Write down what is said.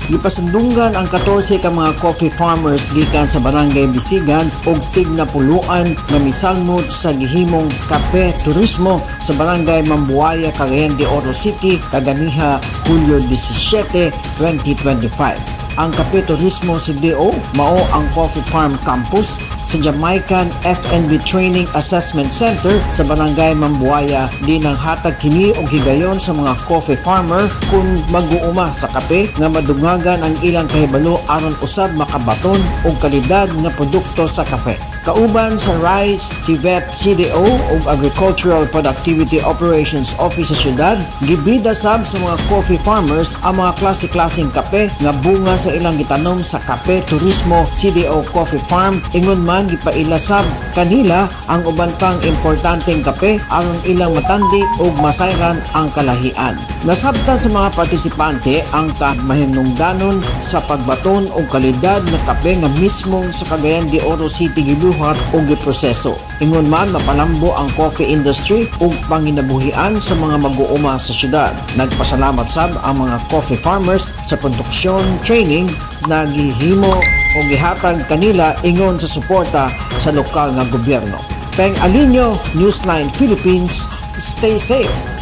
Gipasundungan ang 14 ka mga coffee farmers gikan sa Barangay Bisigan ug Tignapoloan nga misalmot sa gihimong kape turismo sa Barangay Mambuaya, Cagayan de Oro City kaganiha, Hulyo 17, 2025. Ang Kape Turismo CDO mao ang Coffee Farm Campus sa Jamaican FNB Training Assessment Center sa Barangay Mambuaya. Di nang hatag kini og higayon sa mga coffee farmer kung mag-uuma sa kape nga madungagan ang ilang kahibalo aron usab makabaton og kalidad nga produkto sa kape. Kauban sa Rice TVET CDO ug Agricultural Productivity Operations Office sa syudad, gibida sab sa mga coffee farmers ang mga klase-klaseng kape nga bunga sa ilang gitanom sa Kape Turismo CDO Coffee Farm. Ingon man, gipaila sab kanila ang uban pang importanteng kape aron ilang matandi ug masayran ang kalahian. Nasabtan sa mga partisipante ang kamahinungdanon sa pagbaton og kalidad nga kape nga mismo sa Cagayan de Oro City gibuhat o giproseso. Ingon man, mapalambo ang coffee industry ug panginabuhian sa mga mag-uuma sa syudad. Nagpasalamat sab ang mga coffee farmers sa produksyon training na gihimo o gihatag kanila ingon sa suporta sa lokal nga gobyerno. Peng Alinio, Newsline Philippines, stay safe.